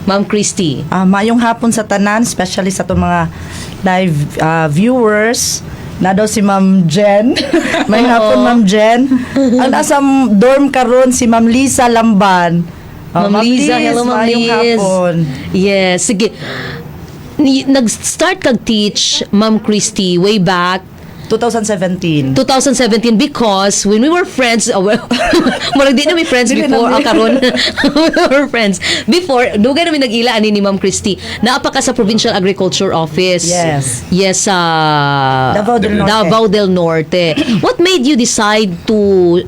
Ma'am Christy. Maayong hapon sa tanan, especially sa atong mga live viewers. Na daw si Ma'am Jen. Maayong hapon, Ma'am Jen. Ang nasa dorm karon si Ma'am Lisa Lamban. Ma'am Liza, Liz, hello, Ma'am maayong Liz. Hapon. Yes, sige. Nag-start kag teach, Ma'am Christy, way back 2017. 2017, because when we were friends, oh, well, murag di na mi friends Dili na before, mi. ah, karon we were friends. Before, dugay na mi nag-ila ani ni Ma'am Christy. Naa pa ka sa Provincial Agriculture Office. Yes. Yes, sa Davao del Norte. Davao del Norte. What made you decide to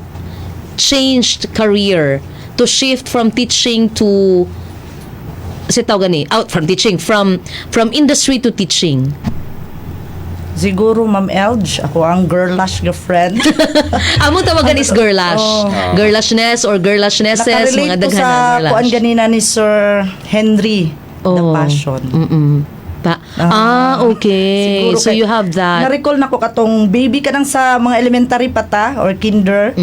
change career, to shift from teaching to si tawag gani, out from teaching, from industry to teaching? Siguro, Ma'am Elge, ako ang girlash nga friend. Amo tawagan is girlash. Oh. Girlashness or girlashnesses, mga Nakarelate ko daghan sa na girlash. kuan ganina ni Sir Henry, the passion. Ah, okay. Siguro So you have that. Na-recall na ko katong baby ka nang sa mga elementary pa ta or kinder.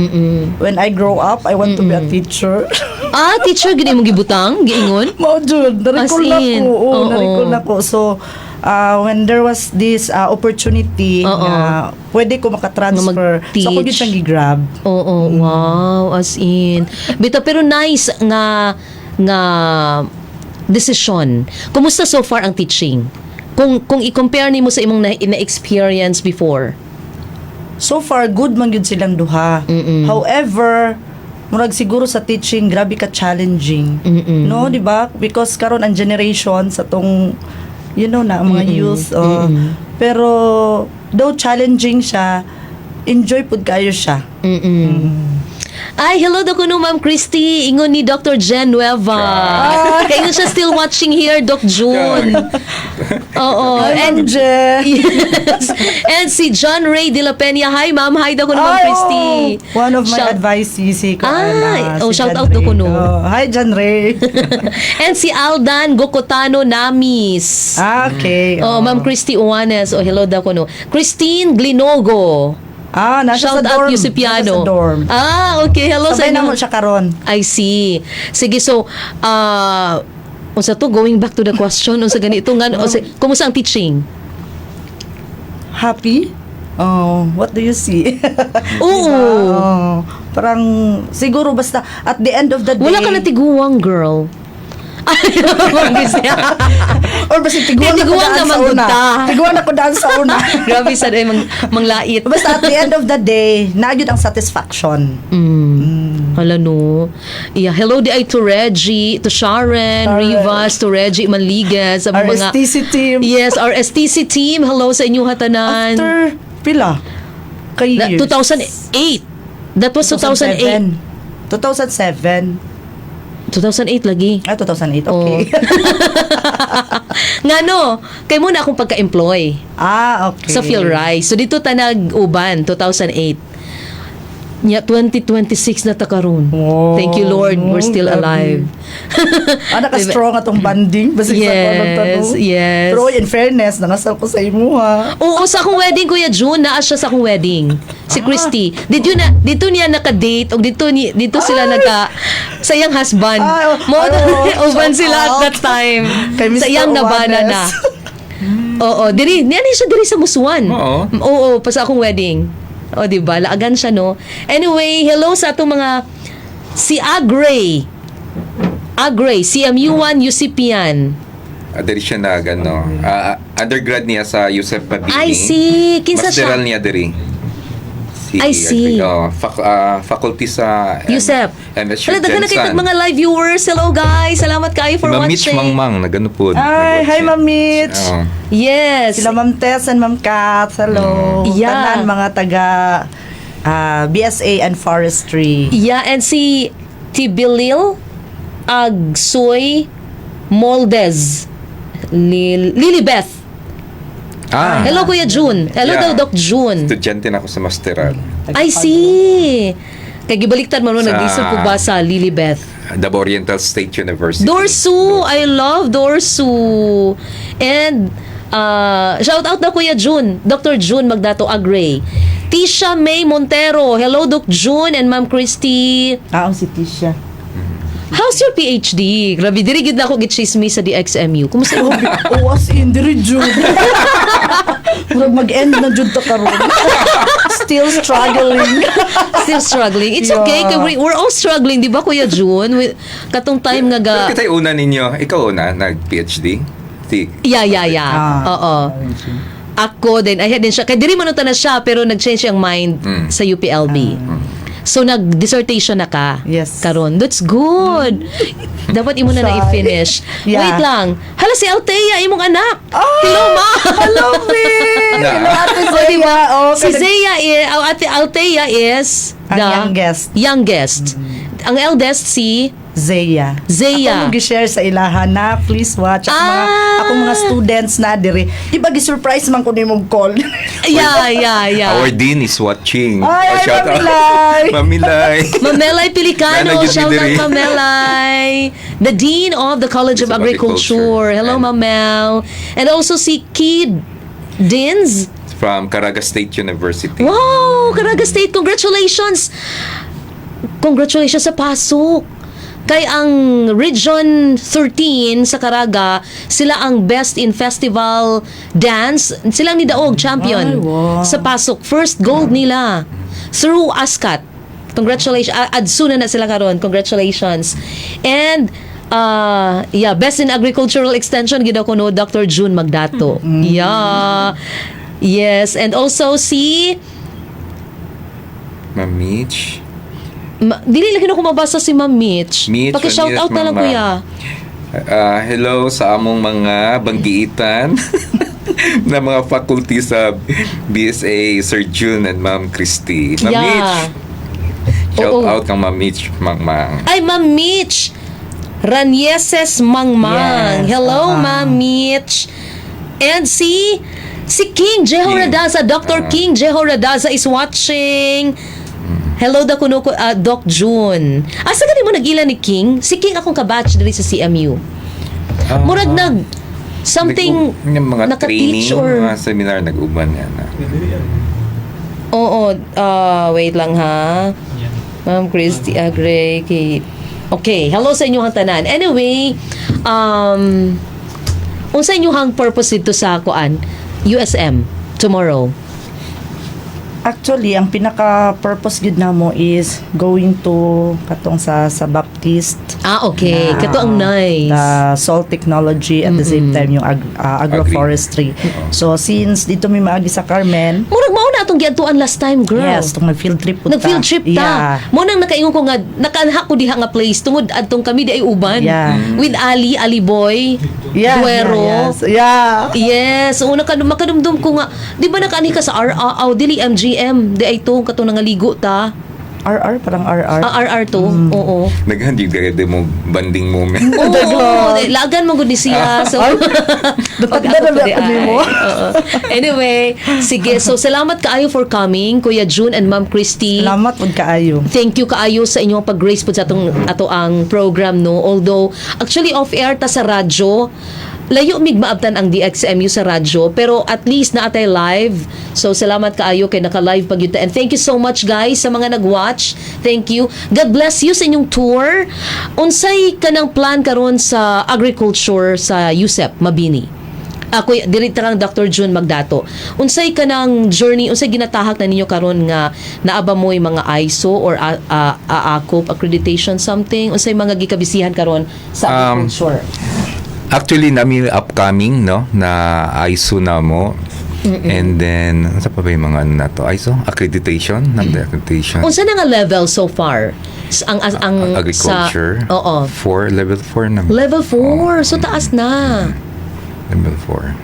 "When I grow up, I want to be a teacher." Ah, teacher gini mong gibutang, giingon? Mao jud, na-recall As na in, ko. Oo, oo. na-recall na ko. So, when there was this opportunity Oo. na pwede ko makatransfer, Nga so ako mag-teach. gyud siyang gi-grab. Oo, wow, as in. Bitaw, pero nice nga nga decision. Kumusta so far ang teaching? Kung i-compare nimo sa imong na experience before. So far, good man gyud silang duha. However, murag siguro sa teaching, grabe ka challenging. No, di ba? Because karon ang generation sa tong na ang mga youth, oh. Pero though challenging siya, enjoy pud kayo siya. Ay, hello daw kuno, Ma'am Christy. Ingon ni Dr. Jen Nueva. Kaya siya still watching here, Doc June. Oo. Hi, And Ma'am Jen. Yes. And si John Ray de la Peña. Hi, ma'am. Hi daw kuno, Ma'am Ay, Christy. oh, one of my advisees, si Ah, oh, si shout John out daw Ray. kuno. Oh, hi, John Ray. And si Aldan Gokotano Namis. Ah, okay. Oh, Ma'am Christy Uwanes. Oh, hello daw kuno. Christine Glinogo. Ah, nasa Shout sa out dorm. Yusipiano. Nasa sa dorm. Ah, okay. Hello sa Sabay inyo. na mo siya karon. I see. Sige, so, unsa to, going back to the question, unsa ganito nga, unsa, kumusta ang teaching? Happy? Oh, what do you see? Oo. Diba? Oh, parang siguro basta at the end of the day Wala ka na tiguang, girl. Ay, Or basta tiguang na ko Tiguang daan na sa man una. ta. Tiguang na ko daan sa una. Grabe sa ay manglait. Basta at the end of the day, naa gyud ang satisfaction. Hala no. Yeah, hello di ay to Reggie, to Sharon, Sharon. Rivas, to Reggie Manligas, sa Our mga STC team. Yes, our STC team. Hello sa inyo hatanan. After pila? Kay Na, years? 2008. That was 2008. 2007. 2008 lagi. Ah, 2008. Oh. Okay. Nga no, kay mo na akong pagka-employ Ah, okay. sa PhilRice. So dito ta nag-uban 2008. Nya 2026 na ta karon. Wow. Thank you, Lord, we're still Grabe. alive. Ah, naka-strong atong bonding. Basig sa ako nagtanong. Pero in fairness, nangasal ko sa imo ha. Oo, sa akong wedding, Kuya June, naa siya sa akong wedding. Si Christy. Did you na dito niya naka-date o dito sila nagka sa iyang husband. Ay, oh, Mo ay, oh, uban shout sila at out. that time. Kay Mr. Sa iyang nabana Juanes. na. Oo, diri niya ni siya diri sa Musuan. Oo. Oo, pa sa akong wedding. O, di ba? Laagan siya, no? Anyway, hello sa atong mga si Agray. Agray, CMU1 Yusipian. Ah, diri siya nag, ano, undergrad niya sa Yusef Mabini. I see. Kinsa siya? Masteral niya diri. Si I see. Oh, faculty sa Yusef. MSU Hello, daghan na Gensan. kay mga live viewers. Hello, guys. Salamat kayo for Ma'am Mitch watching. Mangmang, nagano po. Ay, hi, Ma'am Mitch. Oo. Yes. Sila Ma'am Tess and Ma'am Kat. Hello. Yeah. Tanan mga taga BSA and Forestry. Yeah, and si Tibilil Agsoy Moldes. Lilibeth. Ah, Hello, Kuya June. Hello Yeah. daw, Doc June. Estudyante na ako sa masteral. I see. Kay gibaliktad man mo, nag-isip ko ba sa Lilibeth? Davao Oriental State University. Dorsu! I love Dorsu! And, shout out na Kuya June. Dr. June Magdato Agray. Tisha May Montero. Hello, Doc June and Ma'am Christy. Ah, ang si Tisha. How's your PhD? Grabe, diri gid na ako gichismis sa DXMU. Kumusta Oh, oh, as in, diri jud. Murag mag-end na jud ta karon. Still struggling. Still struggling. It's okay. Kay we're all struggling, di ba, Kuya June? Katong time nga ga. Pero kita una ninyo, ikaw una, nag-PhD? Si, Yeah. Ah. Oo. Ako din, ay din siya. Kay diri man na siya, pero nag-change ang mind sa UPLB. So nag-dissertation na ka. Yes. Karon. That's good. Dapat imo na Shy. na-i-finish. Yeah. Wait lang. Hala si Althea, imong anak. Oh! Hello, ma. Hello, Vin! Na. Hello, Ate Oh, Zea. di ba? Oh, Si Zea, oh, Ate Althea is Ang youngest. Youngest. Ang eldest si Zea. Zea. Ako mo share sa ilaha na please watch. Ako mga akong mga students na diri. Di ba gi-surprise man ko nimong call? Yeah. Our dean is watching. Ay, Oh, ay, shout out. Ma'am Milay. Ma'am Milay. Mamelay Pilicano, Nana, shout out diri. Mamelay. The Dean of the College of of Agriculture. Agriculture. Hello, Mamel. And also si Kid Dins. From Caraga State University. Wow, Caraga State, congratulations. Congratulations sa pasok. Kay ang Region 13 sa Caraga, sila ang best in festival dance. Sila ang nidaog champion Ay, wow. sa pasok. First gold nila through ASCAT. Congratulations. Adsu na na sila karon. Congratulations. And yeah, best in agricultural extension gid ako no, Dr. June Magdato. Yeah. Yes, and also si Ma'am Mitch. Dili lagi na ko mabasa si Ma'am Mitch. Mitch, Paki-shout out na lang, Ma'am. kuya. Hello sa among mga banggiitan na mga faculty sa BSA, Sir June and Ma'am Christy. Ma'am Mitch. Shout Oo. out kang Ma'am Mitch Mang Mang. Ay, Ma'am Mitch. Ranyeses Mangmang. Yes, Hello, ah. Ma'am Mitch. And si King Jeho King. Radaza, Dr. King Jeho Radaza is watching. Hello da kuno ko Doc June. Asa gani mo nag-ila ni King? Si King akong kabatch diri sa CMU. Murag nag something Yung mga naka-teach training, or mga seminar nag-uban yan. Oo, wait lang ha. Ma'am Christy Agre kay. Okay, hello sa inyong tanan. Anyway, unsa inyong purpose dito sa kuan USM tomorrow? Actually, ang pinaka-purpose gid namo is going to katong sa Baptist. Ah, okay. Na, Kato ang nice. The salt technology at the same time yung agroforestry. So since dito may maagi sa Carmen, Murag mao na atong giadtuan last time, girl. Yes, tong nag-field trip po ta. Nag-field trip ta. Yeah. Mo nang nakaingon ko nga nakaanha ko diha nga place tungod adtong kami di ay uban. With Ali, Ali Boy, Duero. Yeah, yes. Yeah. Yes, una ka makadumdum ko nga, di ba nakaani ka sa RR, aw dili MGM, di ay to katong nangaligo ta. RR, parang RR. Ah, RR to. Oo. Naghan di ka mo banding moment. Oo, lagan mo gud ni siya. So, Datag Pag na ako na di ako nimo. ay. Oo. Anyway, sige. So, salamat kaayo for coming, Kuya June and Ma'am Christy. Salamat pud kaayo. Thank you kaayo sa inyong pag-grace po sa atong ato ang program, no. Although actually off air ta sa radyo, layo mig maabtan ang DXMU sa radyo, pero at least naa tay live. So salamat kaayo kay naka-live pag yun ta. And thank you so much, guys, sa mga nag-watch. Thank you. God bless you sa inyong tour. Unsay kanang plan karon sa agriculture sa USEP Mabini? Ako diri ta kang Dr. June Magdato. Unsay kanang journey, unsay ginatahak na ninyo karon nga naa ba mo'y mga ISO or AACOP accreditation something? Unsay mga gikabisihan karon sa agriculture? Actually, nami upcoming, no, na ISO na mo. And then, ano pa ba yung mga ano na to? ISO? Accreditation? Nang accreditation. Unsa na nga level so far? Ang Agriculture. Sa, oo. 4, level 4 na. Level 4. So taas na. Level 4.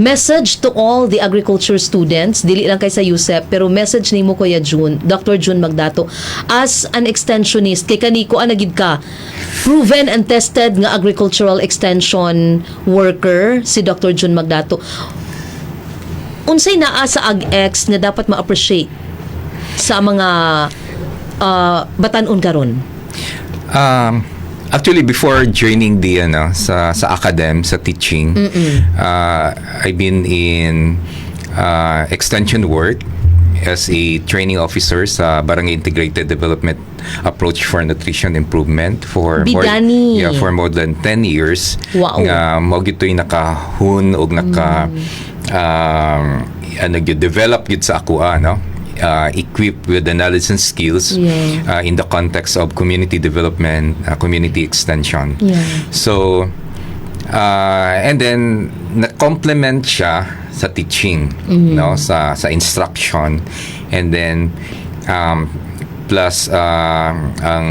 Message to all the agriculture students, dili lang kay sa USEP, pero message nimo, Kuya June, Dr. June Magdato, as an extensionist, kay kaniko ana gid ka, proven and tested nga agricultural extension worker si Dr. June Magdato. Unsay naa sa AgX nga dapat ma-appreciate sa mga batan-on karon? Actually, before joining the ano sa academ, sa teaching, I've been in extension work as a training officer sa Barangay Integrated Development Approach for Nutrition Improvement for more, Bidani. yeah, for more than 10 years. Nga mao gyud to'y nakahun og naka ano gyud, develop gyud sa akoa, no, equipped with the knowledge and skills in the context of community development, community extension. So and then na-complement siya sa teaching, no, sa instruction, and then plus ang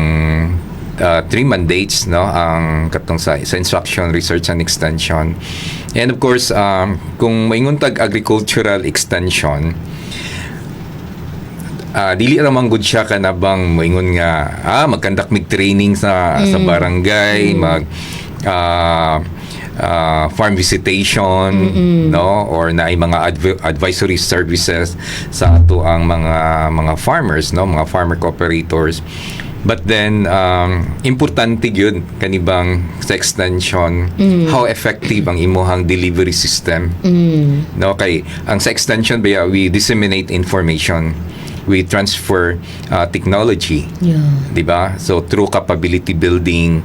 three mandates, no, ang katong sa instruction, research and extension. And of course, kung maingon tag agricultural extension, dili ra man gud siya kanabang moingon nga mag-conduct mig training sa barangay, mag farm visitation, no, or naay mga advisory services sa ato ang mga farmers, no, mga farmer cooperators. But then importante gyud kanibang sa extension, how effective ang imuhang delivery system, no, kay ang sa extension baya, we disseminate information, we transfer technology, di ba? So through capability building,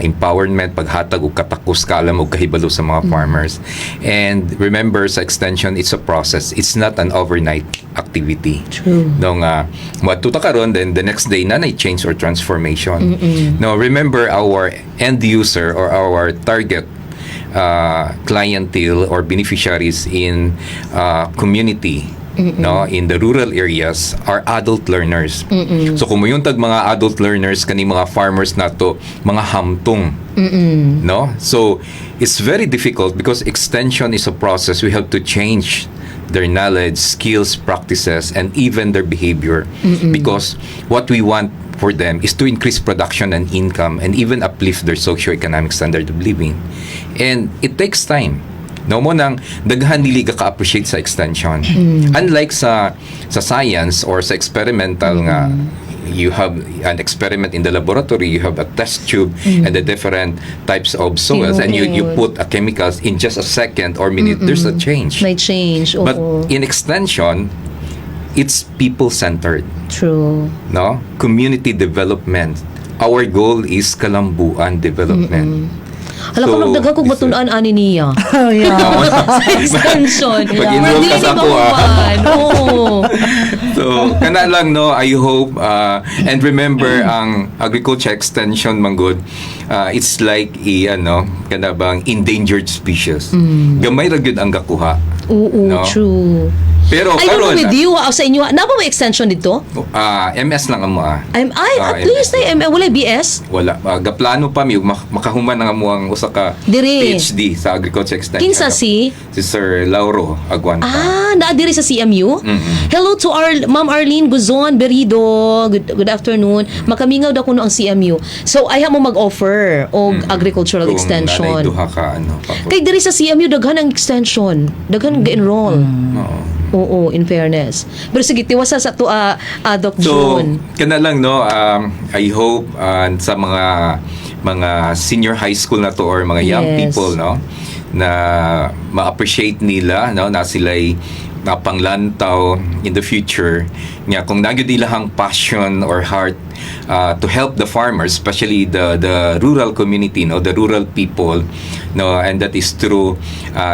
empowerment, paghatag og katakos, kaalam og kahibalo sa mga farmers. And remember, sa extension, it's a process. It's not an overnight activity. True. No nga moadto ta karon, then the next day na change or transformation. No, remember, our end user or our target clientele or beneficiaries in community, no, in the rural areas are adult learners. So kung moingon tag mga adult learners, kani mga farmers nato, mga hamtong, no? So it's very difficult because extension is a process. We have to change their knowledge, skills, practices and even their behavior, because what we want for them is to increase production and income and even uplift their socio-economic standard of living, and it takes time, no? Mao nang daghan dili ka ka-appreciate sa extension. Unlike sa science or sa experimental nga you have an experiment in the laboratory, you have a test tube and the different types of soils, and you Tinuod. Put a chemicals in just a second or minute, there's a change. May change. Oo. But in extension, it's people-centered, True. No? Community development. Our goal is kalambuan development. Hala ka, nagdaghan kog matun-an ani niya. Oh, yeah. Sa extension. Pag-enroll ka Dili sa ni ako, ah. mahuman. Oo. So, kana lang, no, I hope and remember, ang agriculture extension manggod, it's like a ano, kana bang endangered species. Gamay ra gyud ang gakuha. Oo, No? true. Pero I don't know karon with you, sa inyo, na ba may extension dito? MS lang amo ah. Ay, Ah, at least MS. ay, wala BS? Wala. Gaplano pa mi makahuman ang amuang usa ka Diri. PhD sa agriculture extension. Kinsa si? Si Sir Lauro Aguanta. Ah, naa diri sa CMU? Hello to our Ma'am Arlene Guzon Berido. Good afternoon. Makamingaw daw kuno ang CMU. So ay mo mag-offer og agricultural Kung extension. nanay duha ka ano pa. Kay diri sa CMU daghan ang extension. Daghan ga-enroll. Oo. Oo, in fairness. Pero sige, tiwasa sa to Doc So, June. kana lang, no, I hope sa mga senior high school na to or mga young people, no, na ma-appreciate nila, no, na sila'y napanglantaw in the future nga kung naa gyud ilahang passion or heart to help the farmers, especially the rural community, no, the rural people, no, and that is through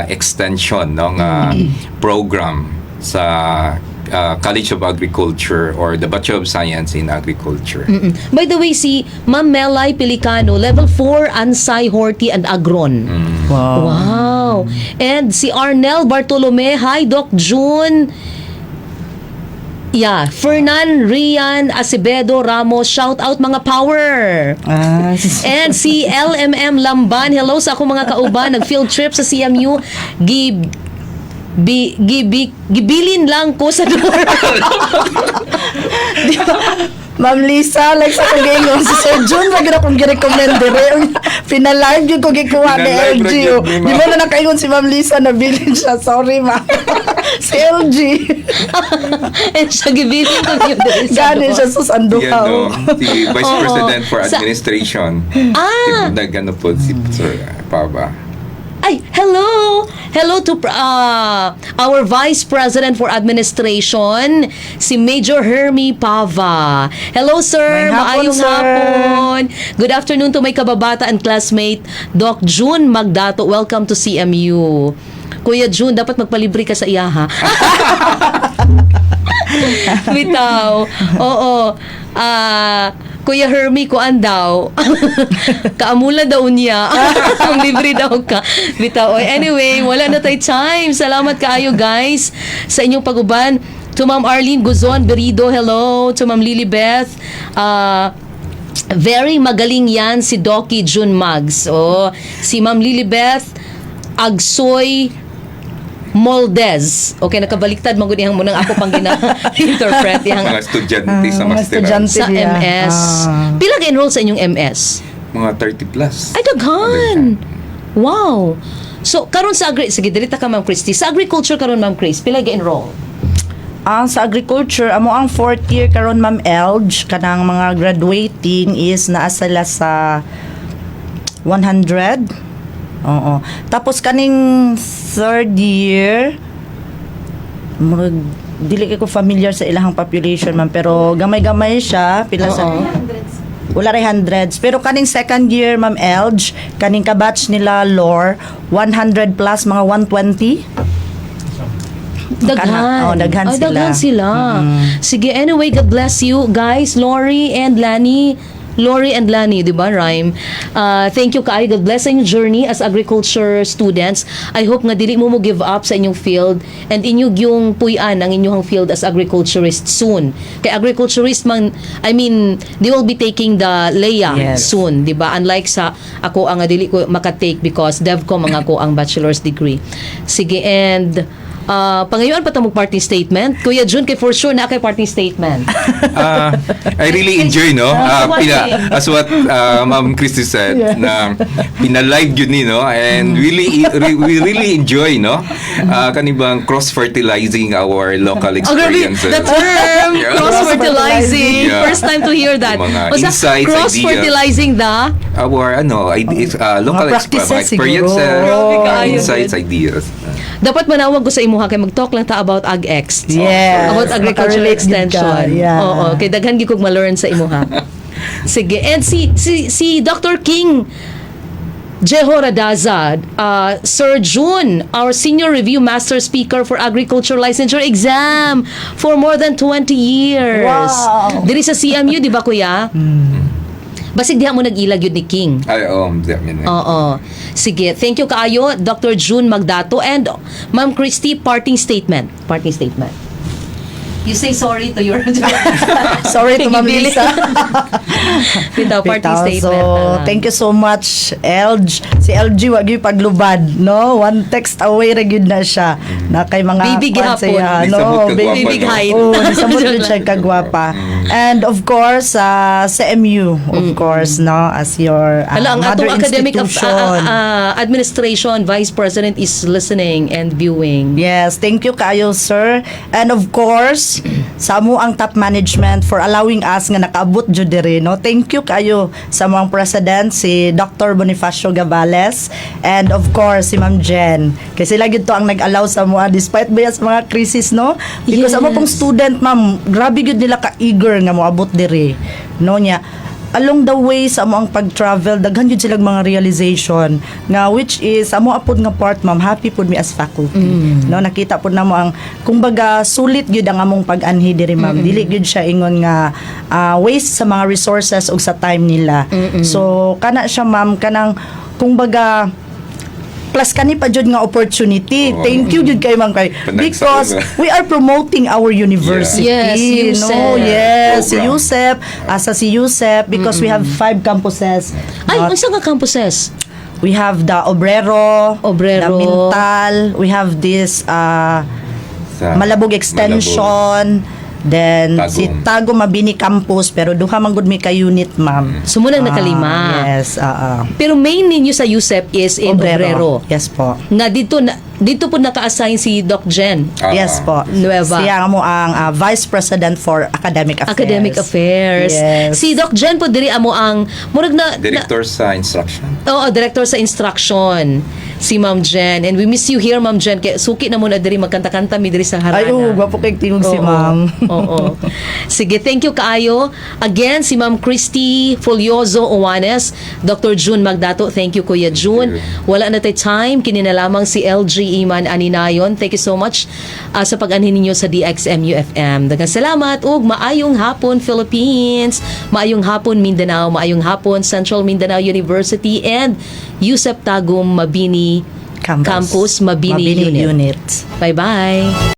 extension, no, nga program sa College of Agriculture or the Bachelor of Science in Agriculture. By the way, si Ma'am Melay Pelicano, level 4 Ansai Horti and Agron. Wow. Wow. And si Arnel Bartolome, hi Doc June. Yeah, Fernan Rian Acevedo Ramos, shout out mga power. And si LMM Lamban, hello sa akong mga kauban, nag-field trip sa CMU. Gib bi, gibi, gibilin lang ko sa door. Di ba? Ma'am Lisa, like sa pag-ingon, si Sir June, lagi na akong gi-recommend dire. Pina-live yun ko gikuha ni Pina-live LG. ra gyud ni Di ma'am. ba na nakaingon si Ma'am Lisa na bilin siya? Sorry, ma'am. Si LG. And siya gibilin ko yun diri sa Gani door. siya sus anduhaw. Yan, no? Si Vice Oo. President for Sa- Administration. Ah! Nag, ano po, si Sir Paba. Ay, Hello! Hello to our Vice President for Administration, si Major Hermie Pava. Hello, sir! Maayong hapon, Maayong sir. Hapon! Good afternoon to my kababata and classmate, Doc June Magdato. Welcome to CMU. Kuya June, dapat magpalibre ka sa iya, ha? Bitaw. Oo. Ah, Kuya Hermie, kuan daw. Kaamulan daw niya. Kung libre daw ka. Bitaw. Oy, anyway, wala na tay time. Salamat kaayo, guys, sa inyong pag-uban. To Ma'am Arlene Guzon Berido, hello. To Ma'am Lilibeth. Very magaling yan si Doki June Mags. Oh, si Ma'am Lilibeth Agsoy Moldes. Okay, nakabaliktad man gud iyang munang ako pang gina-interpret iyang Mga estudyante sa Ah, mga masteral. estudyante. Sa Niya. MS. Ah. Pila ka-enroll sa inyong MS? Mga 30 plus. Ay, daghan. Wow. So, karon sa agri, sige, dili ta ka, Ma'am Christy. Sa agriculture karon, Ma'am Chris, pila ga-enroll? Ang sa agriculture, amo ang fourth year karon, Ma'am Elge, kanang mga graduating is naa sila sa 100. Oo. Tapos kaning third year, murag dili kay ko familiar sa ilahang population, ma'am, pero gamay-gamay siya pila sa wala ray hundreds. Pero kaning second year, Ma'am Elge, kaning kabatch nila Lore, 100 plus, mga 120. Daghan. Oh, daghan Ay, sila. daghan sila. Sige, anyway, God bless you guys, Lori and Lani. Lori and Lani, di ba, rhyme? Thank you kaayo. God bless sa inyong journey as agriculture students. I hope nga dili mo mo give up sa inyong field and inyo yung puy-an ang inyong field as agriculturist soon. Kay agriculturist man, I mean, they will be taking the LEA soon, di ba? Unlike sa ako ang dili ko makatake because DevCom ang ako ang bachelor's degree. Sige, and pangayuan pa ta mo parting statement. Kuya Jun, kay for sure na kay parting statement. I really enjoy, no? Watching. As what Ma'am Christy said, na pina-live yun ni, no? And we really enjoy, no? Kanibang cross-fertilizing our local Oh, grabe, experiences. the term, cross-fertilizing. First time to hear that. Yung mga Basta, insights, cross-fertilizing the Our, ano, ideas, local Mga practices mga experiences, siguro. Grabe kaayo, insights, ideas. Dapat manawag ko sa imuha kay mag-talk lang ta about AgEx. Yes. About agricultural Makarelate gid ka. extension. Oo, kay daghan gyud kog ma-learn sa imuha. Sige. And si Dr. King Jeho Radaza, Sir June, our senior review master speaker for agriculture licensure exam for more than 20 years. Wow. Diri sa CMU, di ba, kuya? Basig diha mo nag-ilag yun ni King. Ay, oh, yeah, yun, eh. Oo. Sige, thank you kaayo, Dr. June Magdato and Ma'am Christy, parting statement. Parting statement. You say sorry to your Sorry to Ma'am Bili. Lisa. Bitaw, parting Bitaw. statement So, na lang. thank you so much, Elg. Si LG, wag yung paglubad, no? One text away ra gyud na siya. Na kay mga Baby kwan sa gihapon. iya, Ni no? samot kagwapa, Baby Baby no? height. Oh, nisamot jud siya kagwapa. And of course, sa MU, of course, no, as your Hala, ang mother atong academic institution. Administration vice president is listening and viewing. Yes, thank you kaayo, sir. And of course, sa amo ang top management for allowing us nga nakaabot jud diri, no. Thank you kaayo sa among president si Dr. Bonifacio Gavales and of course si Ma'am Jen. Kay sila gid to ang nag-allow sa amoa despite ba sa mga crisis, no? Because amo pong student, ma'am, grabe gyud nila ka-eager nga moabot diri. No niya along the way sa amo ang pag-travel, daghan jud silang mga realization nga which is amo apod nga part, ma'am, happy pud mi as faculty, no? Nakita pud namo ang kumbaga sulit gyud ang among pag-anhi diri, ma'am. Dili gyud siya ingon nga waste sa mga resources ug sa time nila. So kana siya, ma'am, kanang kumbaga plus kani pa jud nga opportunity. Thank you jud kay ma'am kay Panagsaon because na. we are promoting our university. Yes, USEP. No, yes, si Program. USEP, asa si USEP because we have five campuses. Ay, unsa nga campuses? We have the Obrero, Obrero. the Mintal, we have this Sa Malabog Extension, then Tagum. si Tagum Mabini Campus, pero duha man gud mi ka unit, ma'am. So, mao nang nakalima. Yes, Pero main ninyo sa USEP is in Obrero. Yes po. Nga dito na, dito po naka-assign si Doc Jen. Yes po. Nueva. Siya ang mo ang Vice President for Academic Affairs. Academic Affairs. Yes. Si Doc Jen po diri amo ang murag na Director sa instruction. Oo, director sa instruction. Si Ma'am Jen. And we miss you here, Ma'am Jen. Kay suki na mo na diri, magkanta-kanta mi diri sa harana. Ay, oo, gwapo kay tingog si ma'am. Oo. Sige, thank you kaayo. Again, si Ma'am Christy Folioso Owanes, Dr. June Magdato, thank you, Kuya June. You. Wala na tay time, kini na lamang si LG Iman Aninayon. Thank you so much sa pag-anhin ninyo sa DXMUFM. Daghang salamat ug maayong hapon, Philippines, maayong hapon, Mindanao, maayong hapon, Central Mindanao University and Yusef Tagum Mabini Campus. Campus Mabini, Unit. Unit. Bye-bye.